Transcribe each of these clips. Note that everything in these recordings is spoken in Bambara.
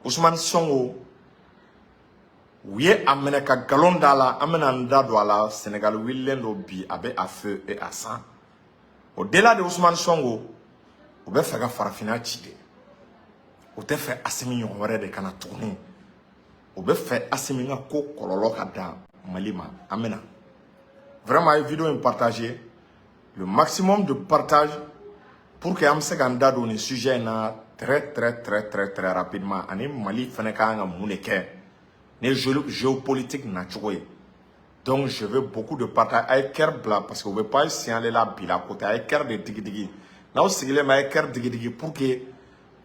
Ousmane Sonko, u ye a minɛ ka nkalon da la. An bɛna an da don a la. Sénégal wililen don bi, a bɛ à feu et à sang. Au-delà de Ousmane Sonko, u bɛ fɛ ka farafinna ci de. U tɛ fɛ Assimi ɲɔgɔn wɛrɛ de ka na tuguni. U bɛ fɛ Assimi ka ko kɔlɔlɔ ka dan Mali ma. An bɛna vraiment, a ye vidéo in partager, le maximum de partage, pour que an bɛ se k'an da don nin sujet in na très très très très très rapidement. Ani Mali fana ka kan ka mun de kɛ ni géopolitique nacogo ye? Donc je veux beaucoup de partage. A ye cœur bila, parce que u bɛ page signaler la bi la ko tɛ. A ye cœur de digi digi. N'aw sigilen bɛ, a ye cœur digi digi pour que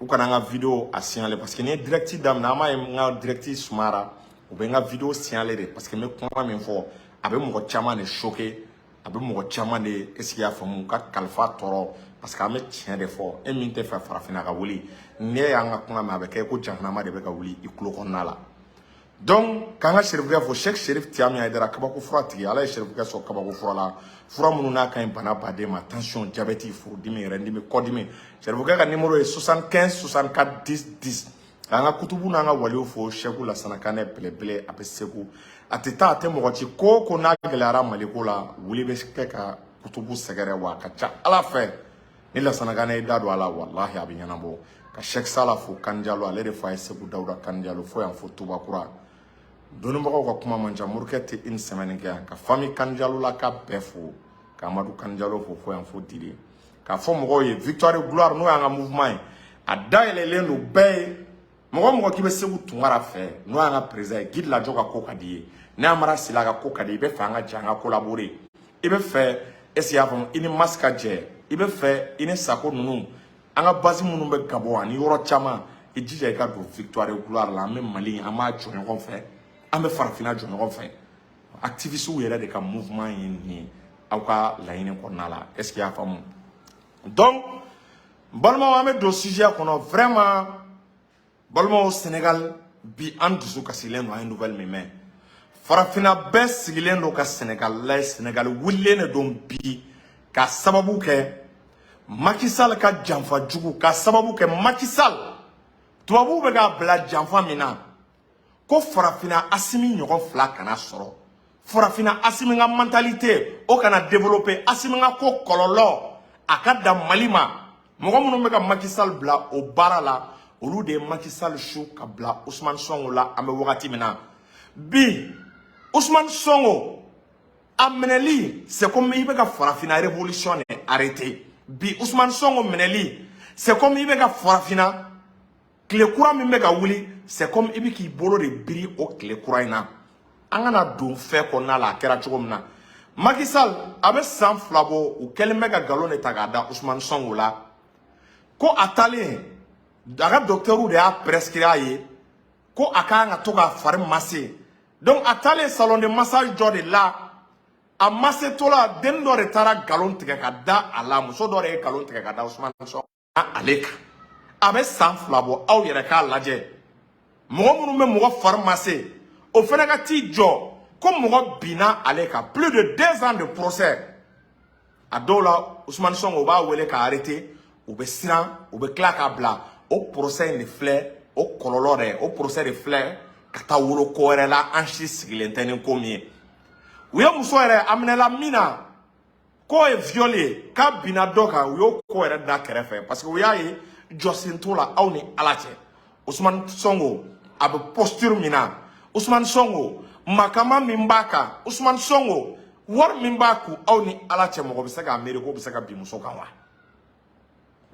u kana n ka vidéo a signaler, parce que ni ye direct daminɛ, an b'a ye n ka direct sumayara, u bɛ n ka vidéo signaler de, parce que n bɛ kuma min fɔ, a bɛ mɔgɔ caman de choquer, a bɛ mɔgɔ caman de, est ce que i y'a faamu, ka kalifa tɔɔrɔ, parce que an bɛ tiɲɛ de fɔ. E min tɛ fɛ farafinna ka wuli, n'e y'an ka kuma mɛn, a bɛ kɛ ko jahanama de bɛ ka wuli i tulo kɔnɔna la. Donc k'an ka serifukɛ fo, Cheikh Chérif Tiami Haidara, kabako fura tigi. Ala ye serifukɛ sɔn kabako fura la, fura minnu n'a ka ɲi bana baden ma: tension, diabète, furudimi, yɛrɛdimi, kɔdimi. Serifukɛ ka numéro ye 75 64 10 10. K'an ka kutubu n'an ka waliw fo, Sɛku Lasana Kanɛ belebele, a bɛ Segu, a tɛ taa, a tɛ mɔgɔ ci. Ko o ko n'a gɛlɛyara Maliko la, wuli bɛ kɛ ka kutubu sɛgɛrɛ wa a ka ca Ala fɛ, ni Lasana Kanɛ ye da don a la, walahi a bɛ ɲɛnabɔ. Ka Sɛki Sala fo, Kanjalo, ale de fa ye Segu Dawuda Kanjalo, fo yan fo Tubakura. Dɔnnibagaw ka kuma man ca. Morikɛ tɛ une semaine kɛ yan. Ka famille Kanjalo la ka bɛɛ fo, ka Amadu Kanjalo fo, fo yan fo Dide. K'a fɔ mɔgɔw ye, Victoire Gloire, n'o y'an ka mouvement ye, a dayɛlɛlen don bɛɛ ye. Mɔgɔ mɔgɔ k'i bɛ Segu Tunkara fɛ, n'o y'an ka président ye, Guy Lajɔ ka ko ka di ye, ne Amara Sila ka ko ka di, i bɛ fɛ an ka jɛ, an ka collaborer, i bɛ fɛ, est ce que i y'a faamu, i ni Mas ka jɛ, i bɛ fɛ i ni Sako ninnu, an ka base minnu bɛ Gabon ani yɔrɔ caman, i jija i ka don Victoire Gloire la. An bɛ Mali, an b'a jɔ ɲɔgɔn fɛ, an bɛ farafinna jɔ ɲɔgɔn fɛ. Activistes yɛrɛ de ka mouvement ye nin ye aw ka laɲini kɔnɔna la. Est ce que i y'a faamu? Donc n balimaw, an bɛ don sujet kɔnɔ. Vraiment, balimaw, Sénégal bi, an dusu kasilen don. An ye nouvelle min mɛn, farafinna bɛɛ sigilen don ka Sénégal lajɛ. Sénégal wulilen de don bi ka sababu kɛ Macky Sall ka janfa jugu, ka sababu kɛ Macky Sall, tubabuw bɛ k'a bila janfa min na, ko farafinna Assimi ɲɔgɔn fila kana sɔrɔ, farafinna Assimi ka mentalité o kana développer, Assimi ka ko kɔlɔlɔ a ka dan Mali ma. Mɔgɔ minnu bɛ ka Macky Sall bila o baara la, olu de ye Macky Sall su ka bila Ousmane Sonko la. An bɛ wagati min na bi, Ousmane Sonko a minɛli, c'est comme i bɛ ka farafinna révolution de arrêter. Bi Ousmane Sonko minɛli, c'est comme i bɛ ka farafinna tile kura min bɛ ka wuli, c'est comme i bɛ k'i bolo de biri o tile kura in na. An kana don fɛn kɔnɔna la. A kɛra cogo min na, Macky Sall, a bɛ san 2 bɔ, u kɛlen bɛ ka nkalon de ta k'a da Ousmane Sonko la, ko a taalen, a ka docteur de y'a prescrire a ye ko a kan ka to k'a fari masser. Donc a taalen salon de massage dɔ de la, a masse tɔ la, den dɔ de taara nkalon tigɛ ka da a la, muso dɔ de ye nkalon tigɛ ka da Ousmane Sonko ale kan. A bɛ san 2 bɔ. Aw yɛrɛ k'a lajɛ, mɔgɔ minnu bɛ mɔgɔ fari masse, o fana ka t'i jɔ ko mɔgɔ binna ale kan. Plus de 2 ans de procès. A dɔw la, Ousmane Sonko, u b'a wele k'a arrêter, u bɛ siran, u bɛ tila k'a bila. O procès in de filɛ, o kɔlɔlɔ dɛ, o procès de filɛ ka taa wolo ko wɛrɛ la, an si sigilen tɛ ni ko min ye. U ye muso yɛrɛ a minɛla min na k'o ye viol ye, k'a binna dɔ kan, u y'o ko yɛrɛ da kɛrɛfɛ, parce que u y'a ye jɔsen t'o la. Aw ni Ala cɛ, Ousmane Sonko a bɛ posture min na, Ousmane Sonko makama min b'a kan, Ousmane Sonko wari min b'a kun, aw ni Ala cɛ, mɔgɔ bɛ se k'a miiri k'o bɛ se ka bin muso kan wa?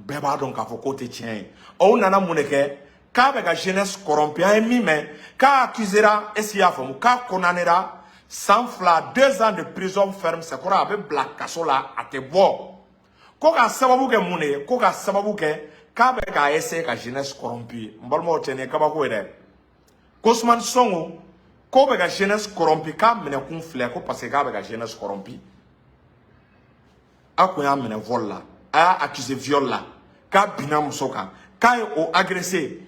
Bɛɛ b'a dɔn k'a fɔ k'o tɛ tiɲɛ ye. Aw nana mun de kɛ? K'a bɛ ka jeunesse corrompu. An ye min mɛn, k'a accusera, est ce que i y'a faamu, k'a condamnera san 2, 2 ans de prison ferme. C'est kɔrɔ a bɛ bila kaso la, a tɛ bɔ. Ko k'a sababu kɛ mun de ye? Ko k'a sababu kɛ k'a bɛ k'a essayer ka jeunesse corrompu. N balimaw, cɛ, nin ye kabako ye dɛ. Ko Ousmane Sonko k'o bɛ ka jeunesse corrompu, k'a minɛkun filɛ, ko parce que k'a bɛ ka jeunesse corrompu. A kun y'a minɛ vol la, a y'a accusé viol la, k'a binna muso kan, k'a ye o agressé.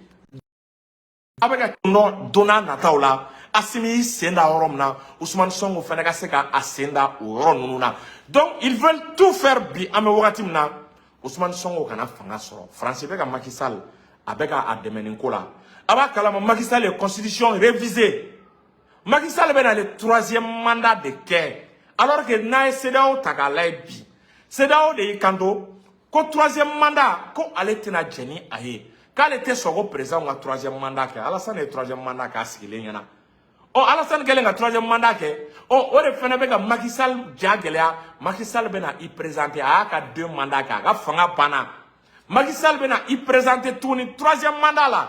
A bɛ ka nɔ don n'a nataw la, Assimi y'i sen da yɔrɔ min na, Ousmane Sonko fana ka se ka a sen da o yɔrɔ ninnu na. Donc ils veulent tout faire bi, an bɛ wagati min na, Ousmane Sonko kana fanga sɔrɔ. Faransi bɛ ka Macky Sall, a bɛ ka a dɛmɛ nin ko la. A b'a kalama, Macky Sall ye constitution révisée. Macky Sall bɛ na le troisième mandat de kɛ, alors que n'a ye CEDEAO ta k'a lajɛ bi, CEDEAO de y'i kanto ko troisième mandat, ko ale tɛna jɛn ni a ye, k'ale tɛ sɔn ko président ka troisième mandat kɛ. Alassane ye troisième mandat k'a sigilen ɲɛna. Ɔ, Alassane kɛlen ka troisième mandat kɛ, ɔ, o de fana bɛ ka Macky Sall ja gɛlɛya. Macky Sall bɛna i présenter, a y'a ka deux mandats kɛ, a ka fanga banna. Macky Sall bɛna i présenter tuguni troisième mandat la.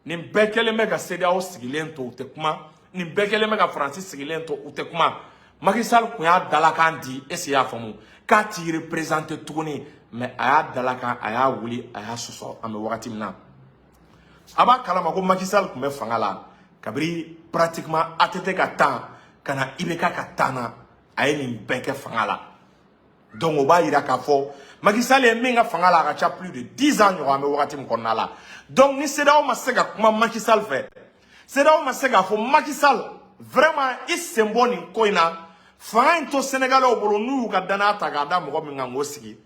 Nin bɛɛ kɛlen bɛ ka CEDEAO sigilen to, u tɛ kuma. Nin bɛɛ kɛlen bɛ ka Faransi sigilen to, u tɛ kuma. Macky Sall kun y'a dalakan di, est ce que i y'a faamu, k'a t'i représenter tuguni, mais a y'a dalakan, a y'a wuli, a y'a sɔsɔ. An bɛ wagati min na, a b'a kalama ko Macky Sall tun bɛ fanga la kabiri pratiquement ATT ka tan ka na IBK ka tan na, a ye nin bɛɛ kɛ fanga la. Donc o b'a yira k'a fɔ Macky Sall ye min ka fanga la, a ka ca plus de 10 ans ɲɔgɔn an bɛ wagati min kɔnɔna la. Donc ni CEDEAO ma se ka kuma Macky Sall fɛ, CEDEAO ma se k'a fɔ Macky Sall vraiment i sen bɔ nin ko in na, fanga in to Sénégalais bolo, n'u y'u ka danaya ta k'a da mɔgɔ min kan k'o sigi,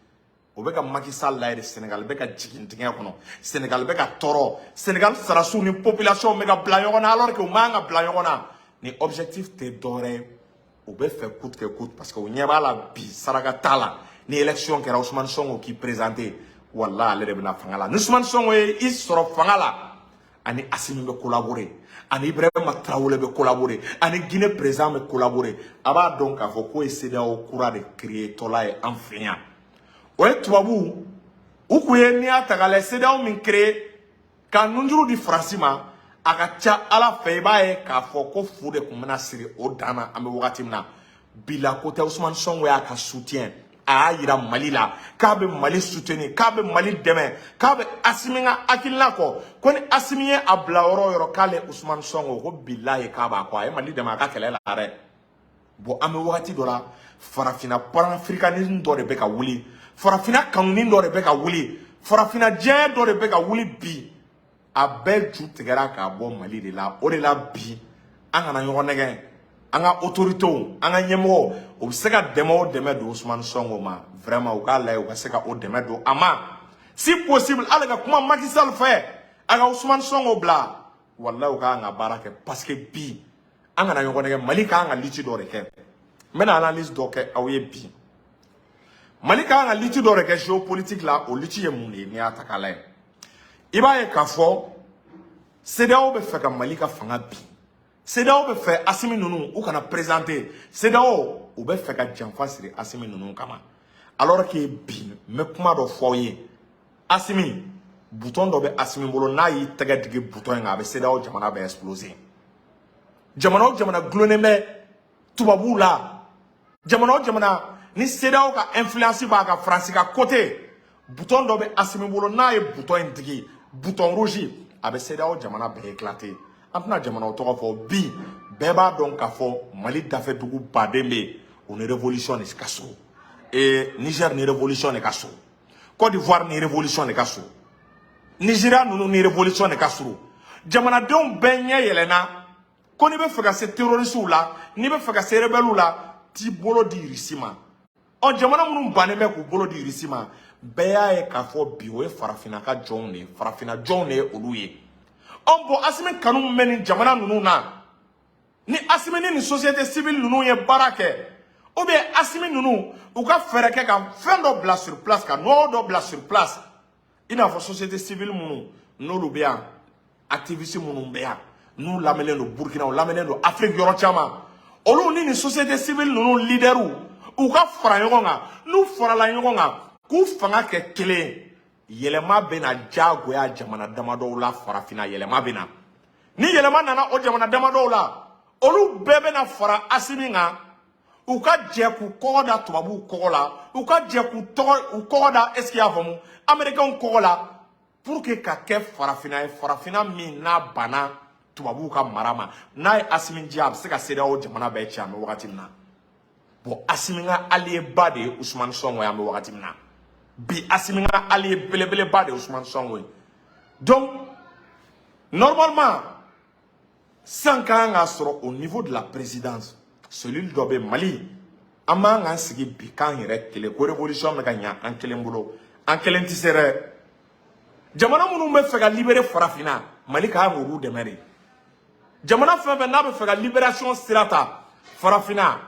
o bɛ ka Macky Sall lajɛ de. Sénégal bɛ ka jigin dingɛ kɔnɔ, Sénégal bɛ ka tɔɔrɔ, Sénégal sarasiw ni population bɛ ka bila ɲɔgɔn na, alors que u man kan ka bila ɲɔgɔn na. Ni objectif tɛ dɔwɛrɛ ye, u bɛ fɛ coûte que coûte, parce que u ɲɛ b'a la bi, saraka t'a la. Ni élection kɛra, Ousmane Sonko k'i présenter, walahi, ale de bɛna fanga la. Ni Ousmane Sonko ye i sɔrɔ fanga la, ani Assimi bɛ collaborer, ani Ibrahima Traoré bɛ collaborer, ani Guinée président bɛ collaborer. A b'a dɔn k'a fɔ k'o ye CEDEAO kura de créer tɔla ye an fɛ yan. O ye tubabuw u kun ye, n'i y'a ta k'a lajɛ, CEDEAO min créé ka nunjuru di Faransi ma, a ka ca Ala fɛ, i b'a ye k'a fɔ ko fu de tun bɛna siri o dan na. An bɛ wagati min na bila ko tɛ, Ousmane Sonko y'a ka soutien, a y'a yira Mali la k'a bɛ Mali soutenir, k'a bɛ Mali dɛmɛ, k'a bɛ Asimi ka hakilina kɔ, ko ni Asimi ye a bila yɔrɔ o yɔrɔ, k'ale Ousmane Sonko ko bilahi k'a b'a kɔ. A ye Mali dɛmɛ a ka kɛlɛ la dɛ. Bon, an bɛ wagati dɔ la, farafinna panafricanisme dɔ de bɛ ka wuli, farafinna kanuni dɔ de bɛ ka wuli, farafinna diɲɛ dɔ de bɛ ka wuli bi. A bɛɛ ju tigɛra k'a bɔ Mali de la. O de la bi, an kana ɲɔgɔn nɛgɛn. An ka autorités, an ka ɲɛmɔgɔw, u bɛ se ka dɛmɛ o dɛmɛ don Ousmane Sonko ma, vraiment u k'a lajɛ u ka se ka o dɛmɛ don a ma. Si possible, hali ka kuma Macky Sall fɛ, a ka Ousmane Sonko bila. Walahi, u ka kan ka baara kɛ, parce que bi, an kana ɲɔgɔn nɛgɛ, Mali ka kan ka lutte dɔ de kɛ. N bɛna analyse dɔ kɛ aw ye bi. Mali ka kan ka lutte dɔ de kɛ géopolitique la. O lutte ye mun de ye? N'i y'a ta k'a lajɛ, i b'a ye k'a fɔ CEDEAO bɛ fɛ ka Mali ka fanga bin, CEDEAO bɛ fɛ Asimi ninnu u kana présenter, CEDEAO u bɛ fɛ ka janfa siri Asimi ninnu kama, alors que bi, n bɛ kuma dɔ fɔ aw ye. Asimi, bouton dɔ bɛ Asimi bolo, n'a y'i tɛgɛ digi bouton in kan, a bɛ CEDEAO jamana bɛɛ exploser. Jamana o jamana gulonnen bɛ tubabuw la, jamana o jamana ni CEDEAO ka influence b'a kan Faransi ka côté, bouton dɔ bɛ Asimi bolo, n'a ye bouton in digi, bouton rouge, a bɛ CEDEAO jamana bɛɛ éclater. An tɛna jamanaw tɔgɔ fɔ bi, bɛɛ b'a dɔn k'a fɔ Mali dafɛ dugu baden bɛ yen, o ni révolution de ka surun. Niger ni révolution de ka surun, Côte d'Ivoire ni révolution de ka surun, Nigeria ninnu ni révolution de ka surun. Jamanadenw bɛɛ ɲɛ yɛlɛnna ko n'i bɛ fɛ ka se terroristes la, n'i bɛ fɛ ka se rebelles la, t'i bolo di Russie ma. Ɔ, jamana minnu bannen bɛ k'u bolo di Russie ma, bɛɛ y'a ye k'a fɔ bi, o ye farafinna ka jɔnw de ye, farafinna jɔnw de ye olu ye. Ɔ bon, Asimi kanu min bɛ nin jamana ninnu na, ni Asimi ni nin société civile ninnu ye baara kɛ, ou bien Asimi ninnu u ka fɛɛrɛ kɛ ka fɛn dɔ bila sur place, ka nɔgɔ dɔ bila sur place, i n'a fɔ société civile minnu n'olu bɛ yan, activiste minnu bɛ yan, n'u lamɛnlen don Burukina, u lamɛnlen don Afrique yɔrɔ caman, olu ni nin société civile ninnu leaderw, u ka fara ɲɔgɔn kan. N'u farala ɲɔgɔn kan k'u fanga kɛ kelen ye, yɛlɛma bɛ na diyagoya jamana damadɔw la farafinna. Yɛlɛma bɛ na. Ni yɛlɛma nana o jamana damadɔw la, olu bɛɛ bɛna fara Asimi kan, u ka jɛ k'u kɔgɔ da tubabuw kɔgɔ la, u ka jɛ k'u tɔgɔ u kɔgɔ da, est ce que i y'a faamu, américains kɔgɔ la, pour que ka kɛ farafinna ye, farafinna min n'a banna tubabuw ka mara ma. N'a ye Asimi diya, a bɛ se ka CEDEAO jamana bɛɛ ci. An bɛ wagati min na, bon, Asimi ka allié ba de ye Ousmane Sonko ye. An bɛ wagati min na bi, Asimi ka allié belebeleba de ye Ousmane Sonko ye. Donc normalement, san ka kan ka sɔrɔ au niveau de la présidence, cellule dɔ bɛ Mali. An man k'an sigi bi k'an yɛrɛ kelen ko révolution bɛ ka ɲa an kelen bolo. An kelen tɛ se dɛ. Jamana minnu bɛ fɛ ka libérer farafinna. Mali ka kan k'olu dɛmɛ de. Jamana fɛn fɛn n'a bɛ fɛ ka libération sira ta farafinna,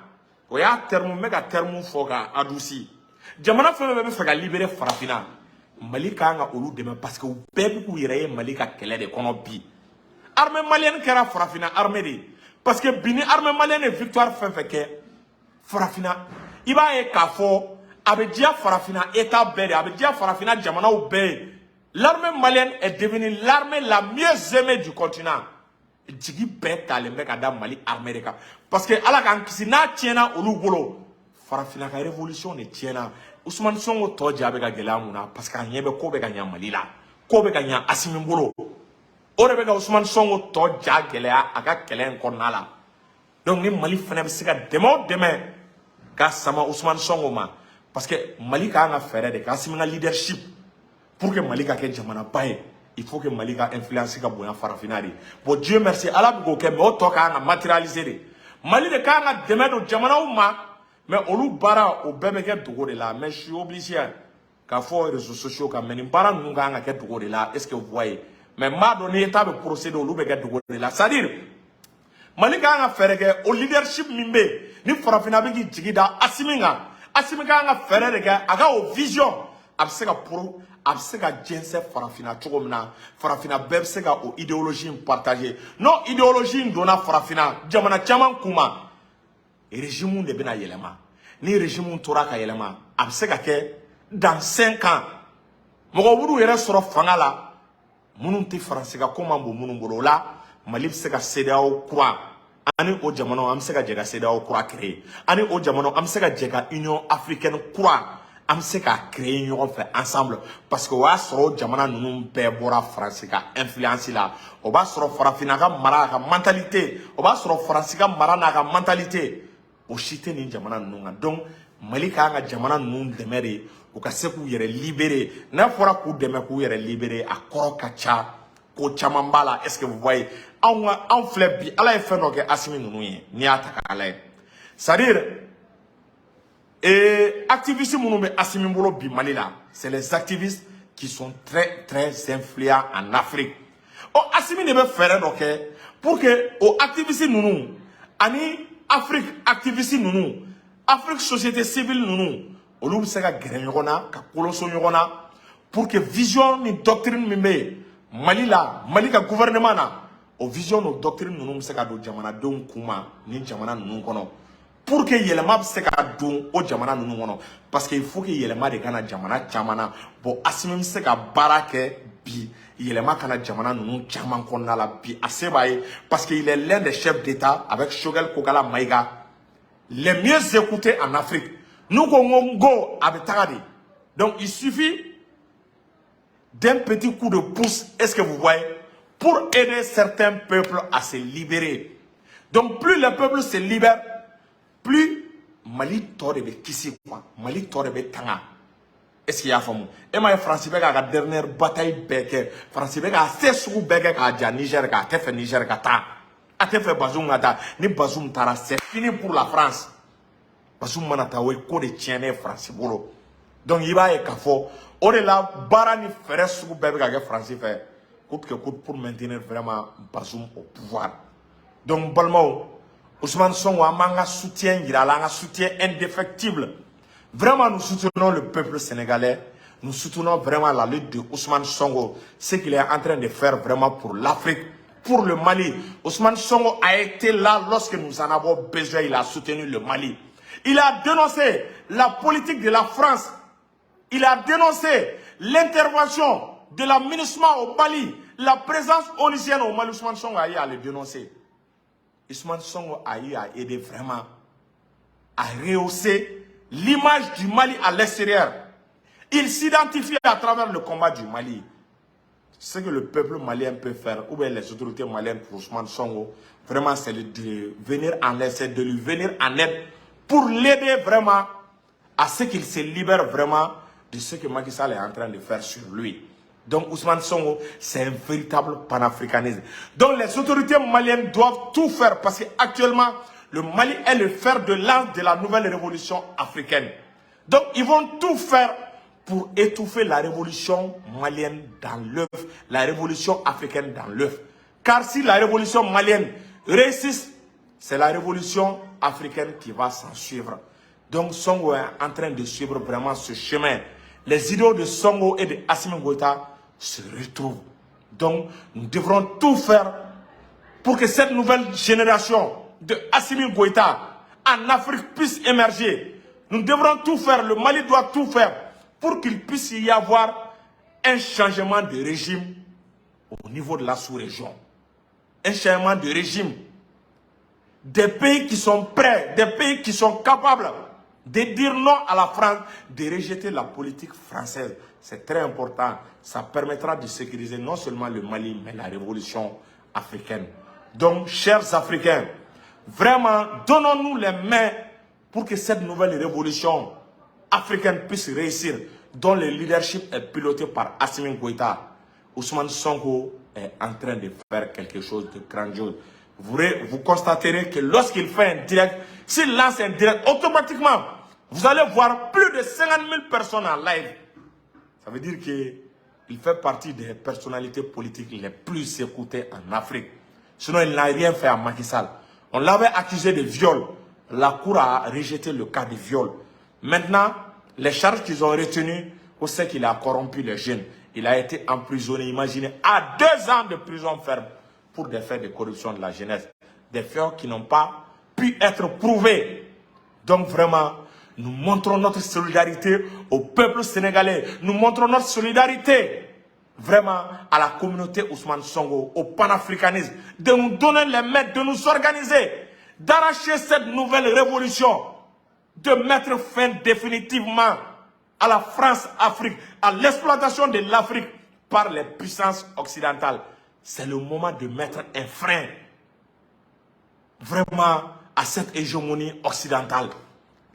o y'a terme, n bɛ ka terme fɔ k'a adouci, jamana fɛn fɛn bɛ fɛ ka libérer farafinna, Mali ka kan ka olu dɛmɛ, parce que u bɛɛ bɛ k'u yɛrɛ ye Mali ka kɛlɛ de kɔnɔ bi. Armée malienne kɛra farafinna armée de ye, parce que bi ni armée malienne ye victoire fɛn fɛn kɛ farafinna, i b'a ye k'a fɔ a bɛ diya farafinna état bɛɛ de, a bɛ diya farafinna jamanaw bɛɛ ye. L'armée malienne est devenue l'armée la mieux aimée du continent. Jigi bɛɛ talen bɛ ka da Mali armée de kan, parce que Ala k'an kisi, n'a tiɲɛna olu bolo, farafinna ka révolution de tiɲɛna. Ousmane Sonko tɔ ja bɛ ka gɛlɛya mun na? Parce que a ɲɛ bɛ ko bɛ ka ɲa Mali la, ko bɛ ka ɲa Asimi bolo. O de bɛ ka Ousmane Sonko tɔ ja gɛlɛya a ka kɛlɛ in kɔnɔna la. Donc ni Mali fana bɛ se ka dɛmɛ o dɛmɛ ka sama Ousmane Sonko ma, parce que Mali ka kan ka fɛɛrɛ de kɛ Asimi ka leadership pour que Mali ka kɛ jamanaba ye. Il faut que Mali ka influence ka bonya farafinna de. Bon, Dieu merci, Ala bɛ k'o kɛ, mais o tɔ ka kan ka matérialiser de. Mali de ka kan ka dɛmɛ don jamanaw ma, mais olu baara o bɛɛ bɛ kɛ dogo de la. Mais je suis obligé k'a fɔ réseaux sociaux kan, mais nin baara ninnu ka kan ka kɛ dogo de la, est ce que vous voyez? Mais n b'a dɔn ni État bɛ procéder, olu bɛ kɛ dogo de la. C'est à dire Mali ka kan ka fɛɛrɛ kɛ o leadership min bɛ yen ni farafinna bɛ k'i jigi da Asimi kan, Asimi ka kan ka fɛɛrɛ de kɛ a ka o vision a bɛ se ka pro a bɛ se ka jɛnsɛn farafinna cogo min na, farafinna bɛɛ bɛ se ka o idéologie in partager. N'o idéologie in donna farafinna jamana caman kun ma, régime de bɛna yɛlɛma. Ni régime tora ka yɛlɛma, a bɛ se ka kɛ dans 5 ans, mɔgɔ wuru yɛrɛ sɔrɔ fanga la minnu tɛ Faransi ka ko man bon minnu bolo. O la Mali bɛ se ka CEDEAO kura ani o jamanaw, an bɛ se ka jɛ ka CEDEAO kura créer ani o jamanaw, an bɛ se ka jɛ ka Union africaine kura, an bɛ se k'a créer ɲɔgɔn fɛ ensemble, parce que o y'a sɔrɔ o jamana ninnu bɛɛ bɔra Faransi ka influence la. O b'a sɔrɔ farafinna ka mara a ka mentalité, o b'a sɔrɔ Faransi ka mara n'a ka mentalité, o si tɛ nin jamana ninnu kan. Donc Mali ka kan ka jamana ninnu dɛmɛ de u ka se k'u yɛrɛ libérer. N'a fɔra k'u dɛmɛ k'u yɛrɛ libérer, a kɔrɔ ka ca, ko caman b'a la, est ce que vous voyez? Anw ka anw filɛ bi, Ala ye fɛn dɔ kɛ Asimi ninnu ye. N'i y'a ta k'a lajɛ, c'est à dire et activistes minnu bɛ Asimi bolo bi Mali la, c'est les activistes qui sont très très influents en Afrique. Ɔ, Asimi de bɛ fɛɛrɛ dɔ kɛ pour que o activistes ninnu ani Afrique activistes ninnu, Afrique société civile ninnu, olu bɛ se ka gɛrɛ ɲɔgɔn na ka koloso ɲɔgɔn na pour que vision ni doctrine min bɛ yen Mali la, Mali ka gouvernement na, o vision n'o doctrine ninnu bɛ se ka don jamanadenw kun ma ni jamana ninnu kɔnɔ, pour que yɛlɛma bɛ se ka don o jamana ninnu kɔnɔ, parce que il faut que yɛlɛma de ka na jamana caman na. Bon, Asimi bɛ se ka baara kɛ bi yɛlɛma ka na jamana ninnu caman kɔnɔna la bi, a se b'a ye, parce que il est l'un des chefs d'État avec Choguel Kokala Maïga les mieux écoutés en Afrique. N'u ko n ko a bɛ taga de. Donc il suffit d'un petit coup de pouce, est-ce que vous voyez, pour aider certains peuples à se libérer. Donc plus les peuples se libèrent, plus Mali tɔ de bɛ kisi quoi, Mali tɔ de bɛ tanga. Est-ce qu'il y'a faamu? E m'a ye, Faransi bɛ k'a ka dernière bataille bɛɛ kɛ, Faransi bɛ k'a se sugu bɛɛ kɛ k'a ja Niger kan. A tɛ fɛ Niger ka taa, a tɛ fɛ Bazoum ka taa. Ni Bazoum taara, c'est fini pour la France. Bazoum mana taa, o ye ko de tiɲɛnen ye Faransi bolo. Donc i b'a ye k'a fɔ o de la baara ni fɛɛrɛ sugu bɛɛ bɛ ka kɛ Faransi fɛ coûte que coûte pour maintenir vraiment Bazoum au pouvoir. Donc balimaw, Ousmane Sonko, an b'an ka soutien yira a la, an ka soutien indéfectible. Vraiment, nous soutenons le peuple sénégalais. Nous soutenons vraiment la lutte de Ousmane Sonko, ce qu'il est en train de faire vraiment pour l'Afrique, pour le Mali. Ousmane Sonko a été là lorsque nous en avons besoin. Il a soutenu le Mali. Il a dénoncé la politique de la France. Il a dénoncé l'intervention de la MINUSMA au Mali, la présence onusienne au Mali. Ousmane Sonko a eu à le dénoncer. Ousmane Sonko a eu à aider vraiment à rehausser l'image du Mali à l'extérieur. Il s'identifie à travers le combat du Mali. Ce que le peuple malien peut faire, ou bien les autorités maliennes pour Ousmane Sonko, vraiment, c'est de venir en aide, c'est de lui venir en aide pour l'aider vraiment à ce qu'il se libère vraiment de ce que Macky Sall est en train de faire sur lui. Donc Ousmane Sonko, c'est un véritable panafricanisme. Donc les autorités maliennes doivent tout faire parce qu'actuellement, le Mali est le fer de lance de la nouvelle révolution africaine. Donc ils vont tout faire pour étouffer la révolution malienne dans l'œuf, la révolution africaine dans l'œuf. Car si la révolution malienne réussit, c'est la révolution africaine qui va s'en suivre. Donc Sonko est en train de suivre vraiment ce chemin. Les idéaux de Sonko et de Assimi Goïta se retrouvent. Donc nous devrons tout faire pour que cette nouvelle génération de Assimi Goïta en Afrique puisse émerger. Nous devrons tout faire, le Mali doit tout faire pour qu'il puisse y avoir un changement de régime au niveau de la sous-région. Un changement de régime. Des pays qui sont prêts, des pays qui sont capables de dire non à la France, de rejeter la politique française. C'est très important. Ça permettra de sécuriser non seulement le Mali, mais la révolution africaine. Donc, chers Africains, vraiment, donnons-nous les mains pour que cette nouvelle révolution africaine puisse réussir, dont le leadership est piloté par Assimi Goïta. Ousmane Sonko est en train de faire quelque chose de grandiose. Vous constaterez que lorsqu'il fait un direct, s'il lance un direct, automatiquement, vous allez voir plus de 50 000 personnes en live. Ça veut dire qu'il fait partie des personnalités politiques les plus écoutées en Afrique. Sinon, il n'a rien fait à Macky Sall. On l'avait accusé de viol. La Cour a rejeté le cas de viol. Maintenant, les charges qu'ils ont retenues, c'est qu'il a corrompu les jeunes. Il a été emprisonné, imaginez, à 2 ans de prison ferme pour des faits de corruption de la jeunesse. Des faits qui n'ont pas pu être prouvés. Donc vraiment, nous montrons notre solidarité au peuple sénégalais. Nous montrons notre solidarité vraiment à la communauté Ousmane Sonko, au panafricanisme, de nous donner les mains, de nous organiser, d'arracher cette nouvelle révolution, de mettre fin définitivement à la France-Afrique, à l'exploitation de l'Afrique par les puissances occidentales. C'est le moment de mettre un frein vraiment à cette hégémonie occidentale.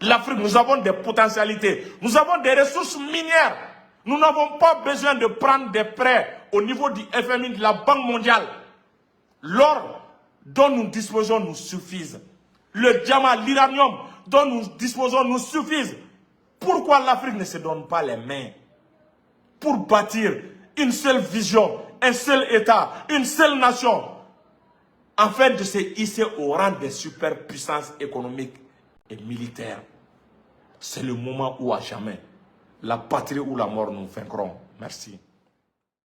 L'Afrique, nous avons des potentialités, nous avons des ressources minières. Nous n'avons pas besoin de prendre des prêts au niveau du FMI, de la Banque mondiale. L'or dont nous disposons nous suffise. Le diamant, l'uranium dont nous disposons nous suffisent. Pourquoi l'Afrique ne se donne pas les mains pour bâtir une seule vision, un seul État, une seule nation, afin de se hisser au rang des superpuissances économiques et militaires? C'est le moment où à jamais, la patrie ou la mort, nous vaincrons. Merci.